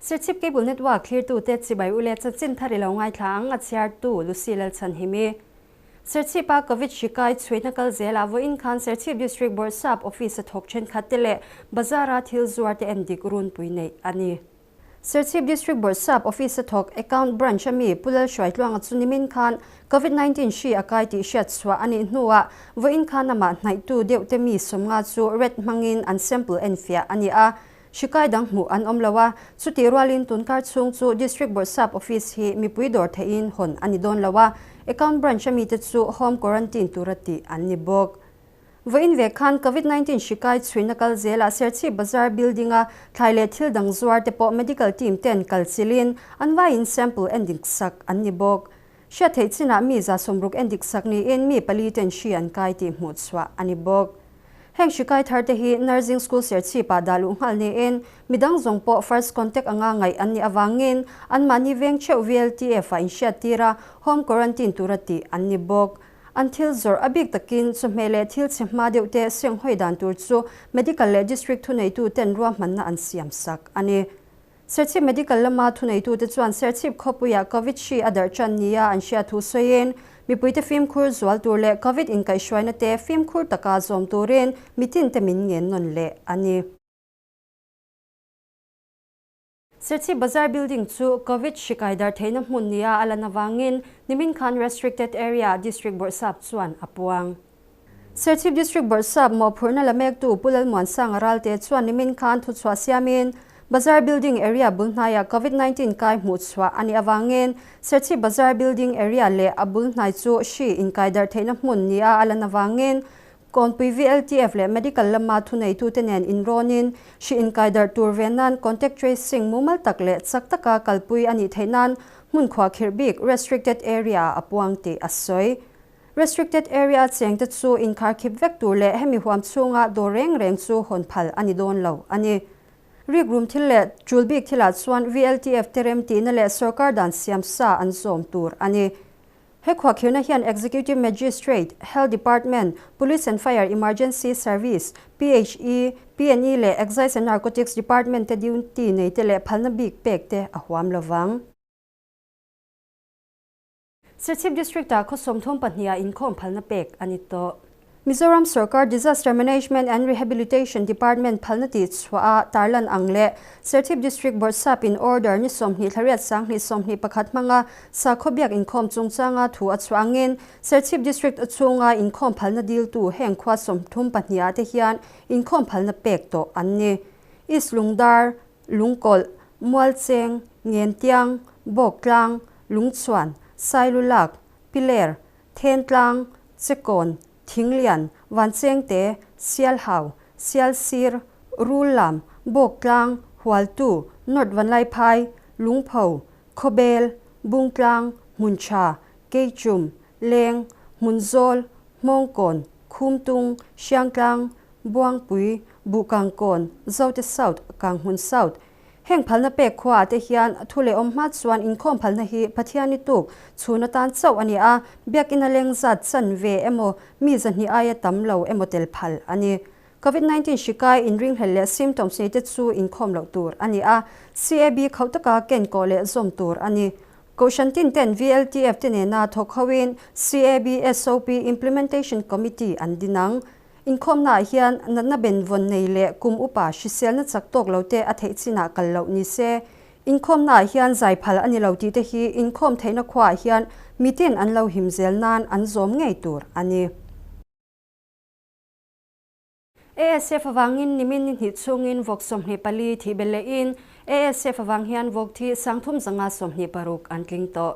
Serchhip Cable Network thlirtute chibai u leh chanchin thar i lo ngaithla ang a chhiartu Lucy Lalchhanhimi. Serchhipa Covid hri kai chhuihna kal zelah vawiin khan Serchhip District Bawrhsap Office a thawk thenkhat te leh bazar-a thil zuar te endik runpui neih a ni. Serchhip District Bawrhsap Office a thawk Account Branch a mi Pu Lalhruaitluanga chu nimin khan Covid 19 hri a kai tih hriat chhuah a nih hnuah vawiin khan amah hnaihtu deuh te mi 50 chu ret hmangin an sample enfiah a ni a. Hri kai dang hmuh an awm lo a, chutih rualin tunkar chhung chu District Bawrhsap Office hi mipui dawr theihin hawn a ni dawn lo a, Account Branch a mite chu Home Quarantine tura tih an ni bawk. Vawiin ve khan Covid 19 hri kai chhuina kal zelah Serchhip Bazar Building-a thlai leh thil dang zuar te pawh Medical Team ten kal chilhin an vaiin sample endik sak an ni bawk. Hriat theih chinah mi 160 endik sak niin mi pali ten hri an kai tih hmuh chhuah a ni bawk. Heng hri kai thar te hi Nursing School Serchhip ah dah luh nghal niin midang zawng pawh first contact anga ngaih an nih avangin anmahni veng theuh VLTF ah inhriat tir a, home quarantine tura tih an ni bawk. An thil zawrh a bik takin chawhmeh leh thil chhe hma deuh te senghawi dan tur chu Medical leh District thuneitu ten ruahmanna an siam sak a ni. Serchhip Medical lama thuneitute chuan Serchhip khawpuiah Covid hri a darh tan nia an hriat thu sawiin, mipuite fimkhur zual tur leh Covid inkaihhruaina te fimkhur taka zawm turin mitinte min ngen nawn leh a ni. Serchhip Bazar Building chu Covid hri kai darh theihna hmun nia a lan avangin nimin khan Restricted Area District Bawrhsap chuan a puang. Serchhip District Bawrhsap mawhphurhna la mektu Pu Lalmuansanga Ralte chuan nimin khan thuchhuah siamin Bazar Building area bul hnaiah Covid 19 kai hmuhchhuah a nih avangin Serchhip Bazar Building area leh a bul hnai chu hri inkaidarh theihna hmun nia a lan avangin Kawnpui VLTF leh Medical lama thuneitute nen inrawnin hri inkaidarh tur ve nan contact tracing mumal tak leh chak taka kalpui a nih theih nan hmun khuahkhirh bik restricted area a puang tih a sawi. Restricted area chengte chu inkharkhip vek tur leh hemi huam chhunga dawr reng reng chu hawn phal a ni dawn lo a ni. Rikrum thil leh tul bik thilah chuan VLTF te rem tihna leh sorkar dan siam sa an zawm tur a ni. He khuahkhirhna hian Executive Magistrate, Health Department, Police and Fire Emergency Service, PHE, PNE leh Excise and Narcotics Department te duty neite leh phalna bik pek te a huam lovang. Serchhip District-ah khaw 32 ah inkhawm phalna pek a ni tawh. Mizoram Sorkar Disaster Management and Rehabilitation Department phalna tih chhuah a tarlan ang leh Serchhip District Bawrhsap in Order ni 20 thla riat 2021 hmanga sakhaw biak inkhawm chungchanga thu a chhuah angin Serchhip District chhunga inkhawm phalna diltu heng khua 32 ah te hian inkhawm phalna pek tawh an ni. East Lungdar, Lungkawlh, Mualcheng, Ngentiang, Bawktlang, Lungchhuan, Sailulak, Piler, Thentlang, Chekawn, Thinglian, Vanchengte, Sialhau, Sialsir, Rullam, Bawktlang, Hualtu, North Vanlaiphai, Lungpho, Khawbel, Bungtlang, Hmuntha, Keichum, Leng, Hmunzawl, Hmawngkawn, Khumtung, Hriangtlang, Buangpui, Buhkangkawn, Zote South, Kanghmun South. Heng phalna pek khuaah te hian thu leh awm hma chuan inkhawm phalna hi Pathiani tuk chhun atan chauh a ni a, biakinn a leng zat chan ve emaw mi 200 aia tam lo emaw tel phal a ni. Covid 19 hri kai inringhlel leh symptoms nei te chu inkhawm loh tur a ni a, CAB khauh taka ken kawh leh zawm tur a ni. Kohhran tin ten VLTF te nena thawk hoin CAB SOP Implementation Committee an din ang. Inkhawmnaah hian natna benvawn nei leh kum upa hriselna chak tawk lo te a theih chinah kal loh ni se. Inkhawmnaah hian zai phal a ni lo tih te hi inkhawm theihna khuaah hian mitin an lo him zel nan an zawm ngei tur a ni. ASF avangin nimin ni hnih chhungin vawk 24 thih belh lehin ASF avang hian vawk thi 326 an tling tawh.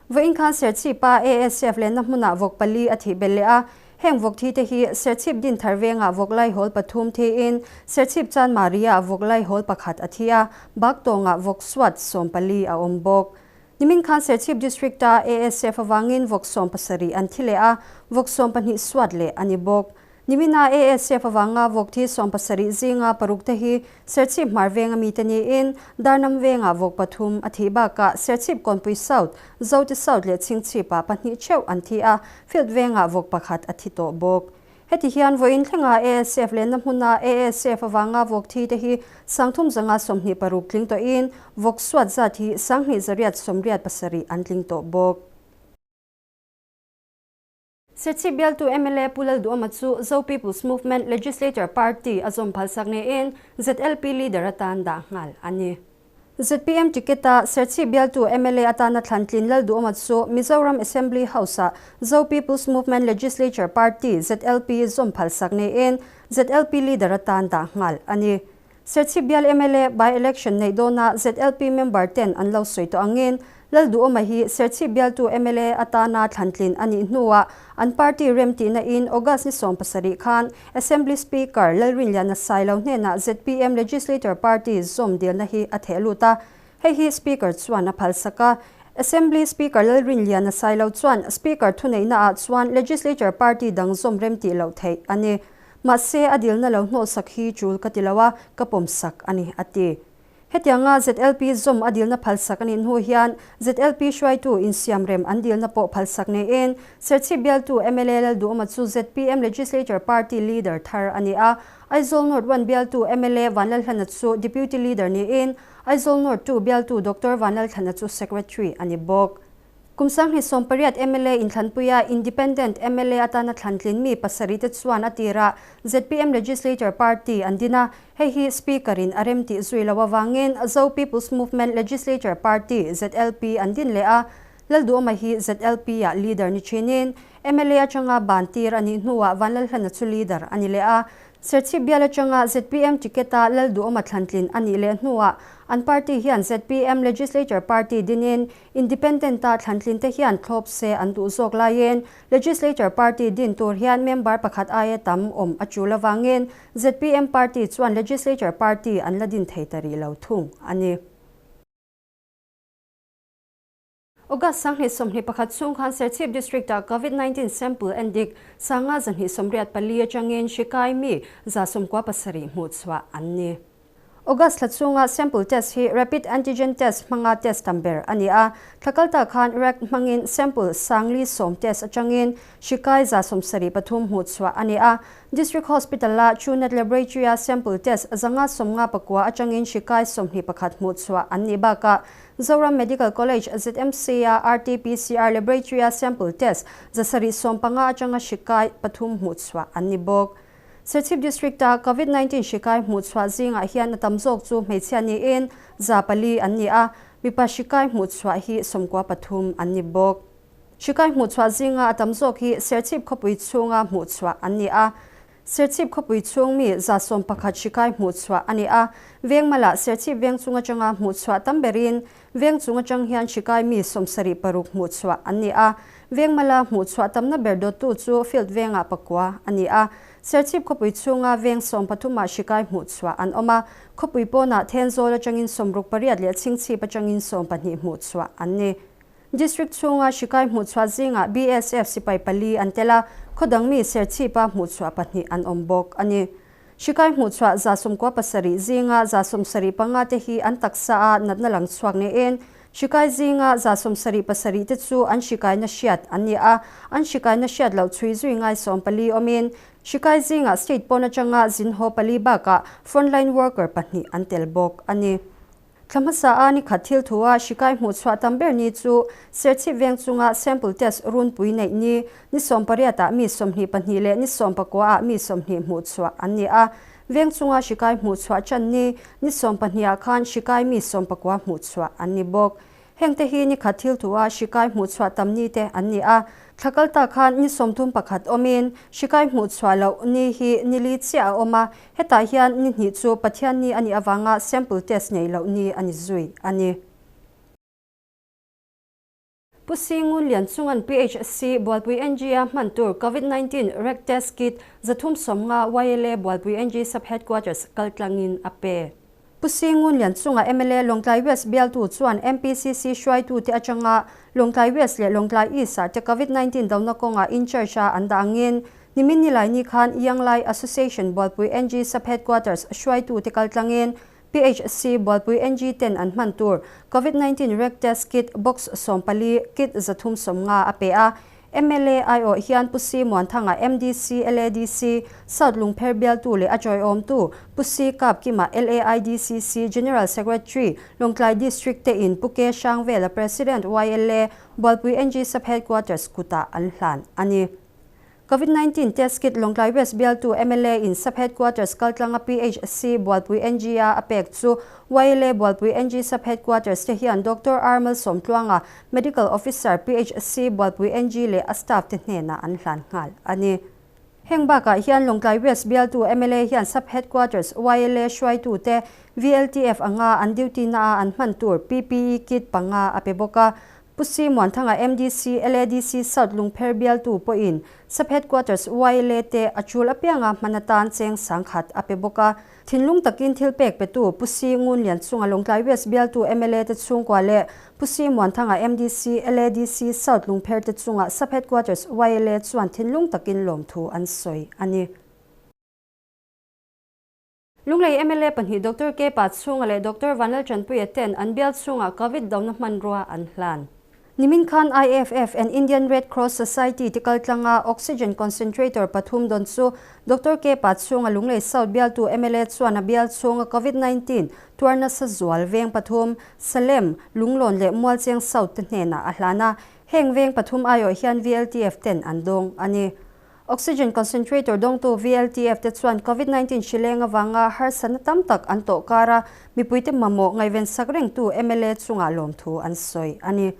Vawiin khan Serchhipa ASF lenna hmunah vawk pali a thih belh leh a, heng vawk thi te hi Serchhip Dinthar vengah vawk laihawl pathum thiin Serchhip Chanmari-ah vawk laihawl pakhat a thi a, Baktawngah vawk suat 14 a awm bawk. Nimin khan Serchhip District-a ASF avangin vawk 17 an thi leh a, vawk 12 suat leh a ni bawk. Nimina ASF avanga vawk thi 70 zinga paruk te hi Serchhip Hmar venga mite niin Darnam vengah vawk pathum a thih bakah Serchhip Kawnpui South, Zote South leh Chhingchhipah pahnih theuh an thi a, Field vengah vawk pakhat a thi tawh bawk. Heti hian vawiin thlenga ASF lenna hmuna ASF avanga vawk thi te hi 3526 tling tawhin vawk suat zat hi 2287 an tling tawh bawk. Serchhip bialtu mla Pu Lalduhawma chu Zo People's Movement Legislature Party a zawm phalsak niin ZLP leader atan dah nghal a ni. Zpm ticket-a Serchhip bialtu mla atana thlantlin Lalduhawma chu Mizoram Assembly House-ah Zo People's Movement Legislature Party, ZLP, zawm phalsak niin ZLP leader atan dah nghal a ni. Serchhip bial mla by-election neih dawnah ZLP member ten an lo sawi tawh angin Lalduhawma hi Serchhip bialtu mla atana thlantlin a nih hnuah an party remtihna in August ni 17 khan Assembly Speaker Lalrinliana Sailo hnenah zpm Legislature Party zawm dilna hi a theh lut a, hei hi Speaker chuan a phalsak a. Assembly Speaker Lalrinliana Sailo chuan Speaker thuneihna ah chuan Legislature Party dang zawm remtih loh theih a ni. Mahse a dilna lo hnawhsak hi tul ka ti lo a, ka pawmsak a ni, a ti. Hetianga ZLP zawm a dilna phalsak a nih hnu hian ZLP hruaitu insiamrem an dilna pawh phalsak niin Serchhip bialtu mla Lalduhawma chu zpm Legislature Party leader thar a ni a, Aizawl North 1 bialtu mla Vanlalhlana chu Deputy Leader niin Aizawl North 2 bialtu Doctor Vanlalthlana chu Secretary a ni bawk. Kum 2018 mla inthlanpuia Independent mla atana thlantlin mi pasarih te chuan a tirah zpm Legislature Party an din a, hei hi Speaker in a rem tih zui lo avangin Zo People's Movement Legislature Party, ZLP, an din leh a, Lalduhawma hi ZLP ah leader ni thinin mla atanga ban tir a nih hnuah Vanlalhlana chu leader a ni leh a. Serchhip bial atanga zpm ticket-a Lalduhawma thlantlin a nih leh hnuah an party hian zpm Legislature Party dinin Independent-a thlantlin te hian thlawp se an duh zawk laiin Legislature Party din tur hian member pakhat aia tam awm a tul avangin zpm party chuan Legislature Party an la din thei ta rih lo thung a ni. August 2021 chhung khan Serchhip District-ah Covid-19 sample endik 5284 atangin hri kai mi 97 hmuh chhuah an ni. August thla chhunga sample test hi rapid antigen test hmanga test tam ber a ni a, thla kalta khan RAC hmangin sample 1010 test atangin hri kai 73 hmuh chhuah a ni a. District Hospital-a Truenat Laboratory-a sample test 559 atangin hri kai 21 hmuh chhuah an nih bakah Zoram Medical College, ZMC-a RT-PCR Laboratory-a sample test 715 atanga hri kai 3 hmuh chhuah an ni bawk. Serchhip District-a Covid-19 hri kai hmuh chhuah zingah hian a tam zawk chu hmeichhia niin 400 an ni a, mipa hri kai hmuh chhuah hi 93 an ni bawk. Hri kai hmuh chhuah zinga a tam zawk hi Serchhip khawpui chhunga hmuh chhuah an ni a. Serchhip khawpui chhung mi 111 hri kai hmuh chhuah a ni a, veng mala Serchhip veng chung atanga hmuh chhuah tam berin veng chung atang hian hri kai mi 76 hmuh chhuah an ni a, veng mala hmuh chhuah tamna ber dawttu chu field venga pakua a ni a. Serchhip khawpui chhunga veng 13 hri kai hmuh chhuah an awm a, khawpui pawnah Thenzawl atangin 68 leh Chhingchhip atangin 12 hmuh chhuah an ni. District chhunga hri kai hmuh chhuah zinga BSF sipai 4 an tel a, khawdang mi Serchhipa hmuh chhuah 2 an awm bawk a ni. Hri kai hmuh chhuah 97 zinga 75 te hi an taksa a natna lang chhuak niin hri kai zinga 77 te chu an hri kaina hriat an ni a, an hri kaina hriat loh chhui zui ngai 14 awmin hri kai zinga state pawn atanga zinho 4 bakah frontline worker 2 an tel bawk a ni. Thlamhmasa a ni khat thil thua hri kai hmuh chhuah tam ber ni chu Serchhip veng chunga sample test runpui neih ni ni 18 ah mi 22 leh ni 19 ah mi 20 hmuh chhuah an ni a, veng chunga hri kai hmuh chhuah chan ni ni 12 ah khan hri kai mi 19 hmuh chhuah an ni bawk. Heng te hi ni khat thil thua hri kai hmuh chhuah tam ni te an ni a, thla kalta khan ni 31 awmin hri kai hmuh chhuah loh ni hi ni li chiah a awm a, hetah hian ni hnih chu Pathian ni ani awanga sample test nei loh ni ani zui a ni. Pu Singun Lian chungan PHC Bualpui NG a hman tur Covid-19 RAC test kit 350 YLA Bualpui NG sub headquarters kaltlangin a pe. Pu Singun Lian chunga MLA Lawngtlai West bialtu chuan MPCC hruaitu te atanga Lawngtlai West leh Lawngtlai East ah te Covid-19 dona kawnga in charge a an dah angin nimin nilai ni khan Young Lai Association Bualpui NG sub headquarters hruaitu te kaltlangin PHC Bualpui NG ten an hman tur Covid-19 RAC test kit box 14 kit 350 a pe a. Mla aiawh hian Pu Si Muanthanga MDC LADC South Lungpher bialtu leh a tawiawmtu Pu Si Kapkima LAIDCC General Secretary Lawngtlai District te in Pu Ke Hrangvela President YLA Bualpui NG Sub Headquarters kutah an hlan a ni. Covid 19 Test Kit Lawngtlai West bialtu mla in Sub Headquarters kaltlanga PHC Bualpui NG a a pek chu YLA Bualpui NG Sub Headquarters te hian Doctor R Malsawmtluanga Medical Officer PHC Bualpui NG leh a staff te hnenah an hlan nghal a ni. Heng bakah hian Lawngtlai West bialtu mla hian Sub Headquarters YLA hruaitute VLTF anga an duty na a an hman tur PPE kit panga a pe bawk a. Pu Si Muanthanga MDC LADC South Lungpher bialtu pawhin Sub Headquarters YLA te a chul apianga hman atan cheng sangkhat a pe bawk a. Thinlung takin thil pek petu Pu Si Ngunlian chunga Lawngtlai West bialtu mla te chhungkua leh Pu Si Muanthanga MDC LADC South Lungpher te chunga Sub Headquarters YLA chuan thinlung takin lawmthu an sawi a ni. Lunglei mla pahnih Doctor K Pachhunga leh Doctor Vanlaltanpuia ten an bial chhungah Covid dona hmanrua an hlan. Nimin khan IFF and Indian Red Cross Society te kaltlanga Oxygen Concentrator pathum dawn chu Doctor K Pachhunga Lunglei South bialtu mla chuan a bial chhunga Covid 19 tuar nasa zual veng pathum Salem, Lunglawn leh Mualcheng South te hnenah a hlan a, heng veng pathum aiawh hian VLTF ten an dawng a ni. Oxygen concentrator dawngtu VLTF te chuan Covid 19 hrileng avanga harsatna tam tak an tawh kar a, mipuite mamawh ngaihven sak rengtu mla chungah lawmthu an sawi a ni.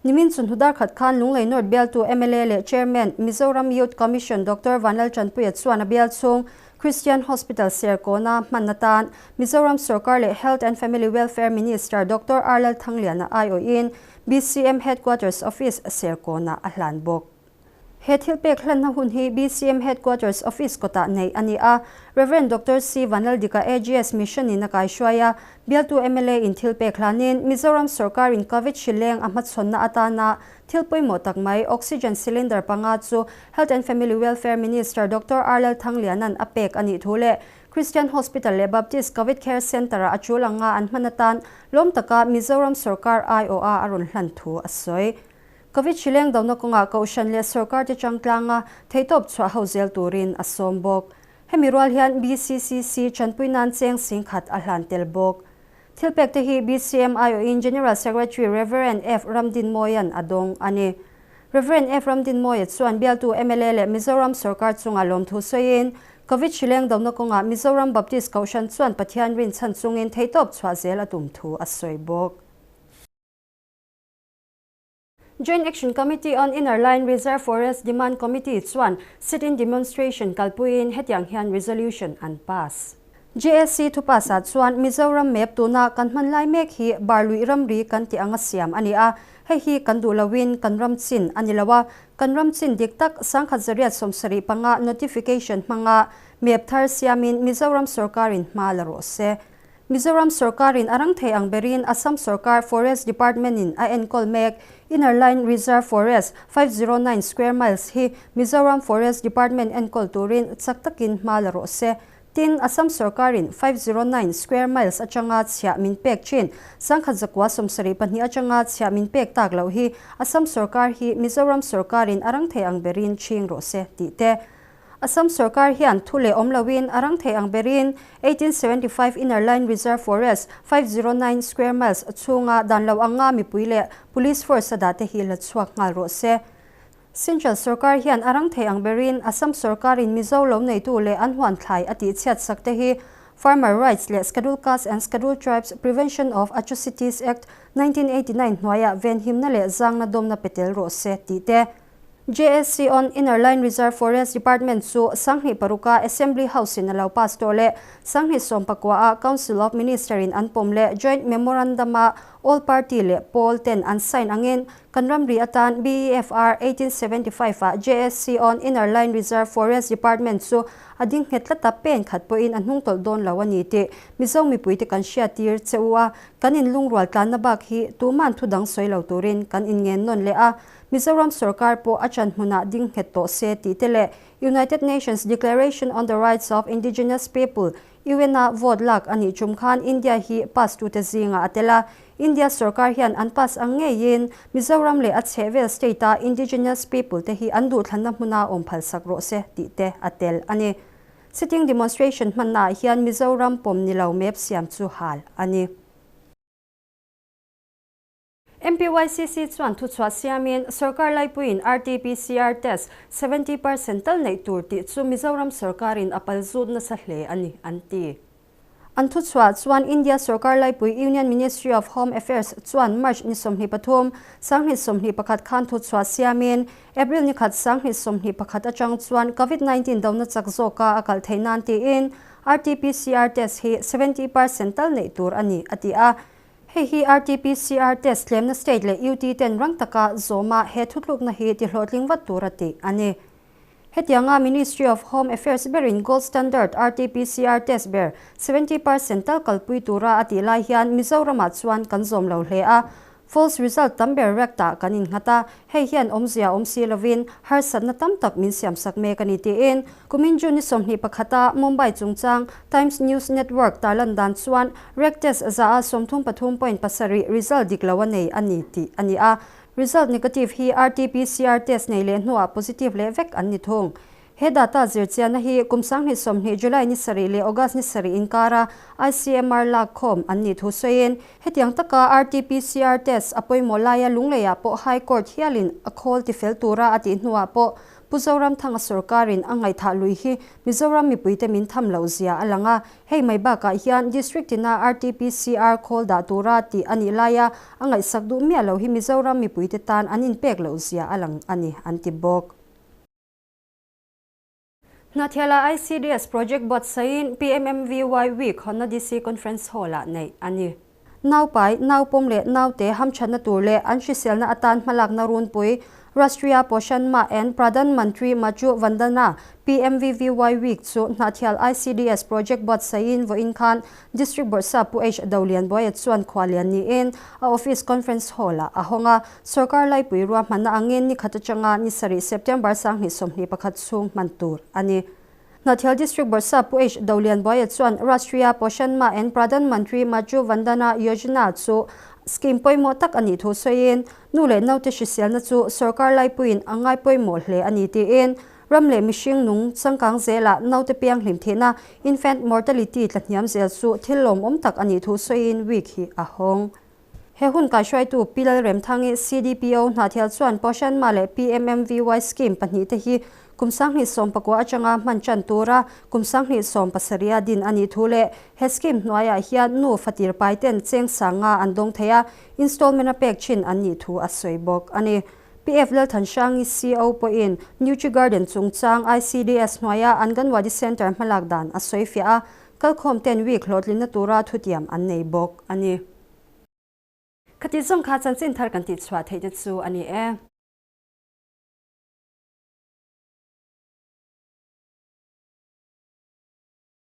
Nimin chunhnu darkhat khan Lunglei North bialtu mla leh Chairman, Mizoram Youth Commission Doctor Vanlaltanpuia chuan a bial chhung Christian Hospital Serkawna hman atan Mizoram Sorkar leh Health and Family Welfare Minister Doctor R Lalthangliana aiawhin BCM Headquarters Office Serkawna a hlan bawk. He thil pek hlanna hun hi BCM Headquarters Office kawtah neih a ni a, Rev. Doctor C. Vanlaldika AGS Mission in a kaihruai a, bialtu mla in thil pek hlanin Mizoram sorkarin Covid hrileng a hmachhawnna atana thil pawimawh tak mai Oxygen Cylinder panga chu Health and Family Welfare Minister Doctor R. Lalthangliana'n a pek a nih thu leh Christian Hospital leh Baptist Covid Care Centre-ah a tul anga an hman atan lawm taka Mizoram sorkar aiawha a rawn hlan thu a sawi. Covid hrileng dona kawngah Kohhran leh Sorkar te changtlanga theihtawp chhuah ho zel turin a sawm bawk. Hemi rual hian BCCC chanpui nan cheng singkhat a hlan tel bawk. Thil pek te hi BCM aiawhin General Secretary Rev. F. Ramdinmawia'n a dawng a ni. Rev. F. Ramdinmawia chuan bialtu mla leh Mizoram Sorkar chunga lawmthu sawiin, Covid hrileng dona kawngah Mizoram Baptist Kohhran chuan Pathian rinchhan chungin theihtawp chhuah zel a tum thu a sawi bawk. Joint Action Committee on Inner Line Reserve Forest Demand Committee chuan sit-in demonstration kalpuiin hetiang hian resolution an pass. JAC thu pass ah chuan Mizoram map tuna kan hman lai mek hi Barluih ramri kan tih anga siam a ni a, hei hi kan duh loin kan ram chin a ni lo a, kan ram chin dik tak 1975 notification hmanga map thar siamin Mizoram sorkarin hma la rawh se. Mizoram sorkarin a rang thei ang berin Assam sorkar Forest Department-in a enkawl mek Inner Line Reserve Forest 509 square miles hi Mizoram Forest Department enkawl turin chak takin hma la rawh se. Tin, Assam sorkarin 509 square miles atanga chhiah min pek thin 1172 atanga chhiah min pek tak loh hi Assam sorkar hi Mizoram sorkarin a rang thei ang berin chhing rawh se tih te Assam sorkar hian thu leh awm loin a rang thei ang berin 1875 Inner Line Reserve Forest 509 square miles chhunga dan lo anga mipui leh police force a dah te hi la chhuak nghal rawh se. Central sorkar hian a rang thei ang berin Assam sorkarin Mizo lo neitu leh an huan thlai a tih chhiat sak te hi Farmer Rights leh Scheduled Castes and Scheduled Tribes Prevention of Atrocities Act 1989 hnuaiah venhimna leh zangna dawmna pe tel rawh se tih te JSC on Inner Line Reserve Forest Department chu 2006-a Assembly House-in a lo pass tawh leh 2019-a Council of Minister-in an pawm leh Joint Memorandum-a All Party leh pawl ten an sign angin kan ramri atan BEFR 1875-a JSC on Inner Line Reserve Forest Department chu a ding nghet tlat a, pen khat pawhin a hnung tawlh dawn lo a ni tih Mizo mipuite kan hriattir che u a, kan inlungrual tlanna bak hi tuman thu dang sawi lo turin kan inngen nawn leh a. Mizoram sorkar pawh a chan hmunah ding nghet tawh se tih te leh United Nations Declaration on the Rights of Indigenous People, UN-a vote lak a nih tum khan India hi pass tute zingah a tel a, India sorkar hian an pass ang ngeiin Mizoram leh a chhehvel state-a indigenous people te hi an duhthlanna hmuna awm phalsak rawh se tih te a tel a ni. Sitting demonstration hmannaah hian Mizoram pawm ni lo map siam chu hal a ni. MPYCC chuan thuchhuah siamin sorkar laipuiin RT-PCR test 70% tal neih tur tih chu Mizoram sorkarin a pal zut nasa hle a ni, an ti. An thuchhuah chuan India sorkar laipui Union Ministry of Home Affairs chuan March ni 23, 2021 khan thuchhuah siamin April ni khat 2021 atang chuan Covid 19 dona chak zawka a kal theih nan tiin RT-PCR test hi 70% tal neih tur a ni, a ti a. Hei hi RT-PCR test tlemna state leh UT ten rang taka zawma he thutlukna hi tihlawhtling vat tur a tih a ni. Hetianga Ministry of Home Affairs berin gold standard RT-PCR test ber 70% tal kalpui tura a tih lai hian Mizoramah chuan kan zawm lo hle a, False result tam ber rect ah kan innghat a, hei hian awmzia awm si lovin harsatna tam tak min siamsak mek a ni tiin kumin June ni 21 a Mumbai chungchang Times News Network tarlan dan chuan rect test za a 33.7 result dik lo a nei a ni tih a ni a, result negative hi RT-PCR test nei leh hnuah positive leh vek an ni thung. He data zirchianna hi kum 2020 July ni sarih leh August ni sarih inkara ICMR lak khawm an nih thu sawiin, hetiang taka RT-PCR test a pawimawh laia Lungleiah pawh High Court hialin a khawl tifel tura a tih hnuah pawh Pu Zoramthanga sorkarin a ngaihthah lui hi Mizoram mipuite min tham loh zia a lang a, hei mai bakah hian District tina RT-PCR khawl dah tura tih a nih laia a ngaihsak duh miah lo hi Mizoram mipuite tan an inpek loh zia a lang a ni, an ti bawk. Hnahthiala ICDS Project buatsaihin PMMVY Week hawnna DC Conference Hall-ah neih a ni. Naupai, naupawm leh naute hamthatna tur leh an hriselna atan hmalakna runpui Rashtriya Poshan Maah and Pradhan Mantri Matru Vandana, PMVVY, Week chu Hnahthial ICDS Project buatsaihin vawiin khan District Bawrhsap Pu H. Dolianbuaia chuan khualian niin a Office Conference Hall-ah a hawng a. Sorkar laipui ruahmanna angin ni khat atanga ni sarih September 2021 chhung hman tur a ni. Hnahthial District Bawrhsap Pu H. Dolianbuaia chuan Rashtriya Poshan Maah and Pradhan Mantri Matru Vandana Yojana chu scheme pawimawh tak a nih thu sawiin, nu leh naute hriselna chu sorkar laipuiin a ngai pawimawh hle a ni tiin, ram leh mihring nung changkang zelah naute pianghlim thihna infant mortality tla hniam zel chu thil lawmawm tak a nih thu sawiin week hi a hawng. He hun kaihruaitu Pi Lalremthangi, CDPO, Hnahthial chuan Poshan Maah leh PMMVY scheme pahnihte hi kum 2019 atanga hman tan tura kum 2017 a din a nih thu leh he scheme hnuaiah hian nu fatir pai ten cheng sanga an dawng thei a, installment a pek thin an nih thu a sawi bawk a ni. PF Lalthanshangi CO pawhin Nutri Garden chungchang ICDS hnuaia Anganwadi Centre hmalak dan a sawi fiah a, kalkhawm ten week hlawhtlinna tura thutiam an nei bawk a ni. Khati zawng kha chanchin thar kan tihchhuah theih te chu a ni e.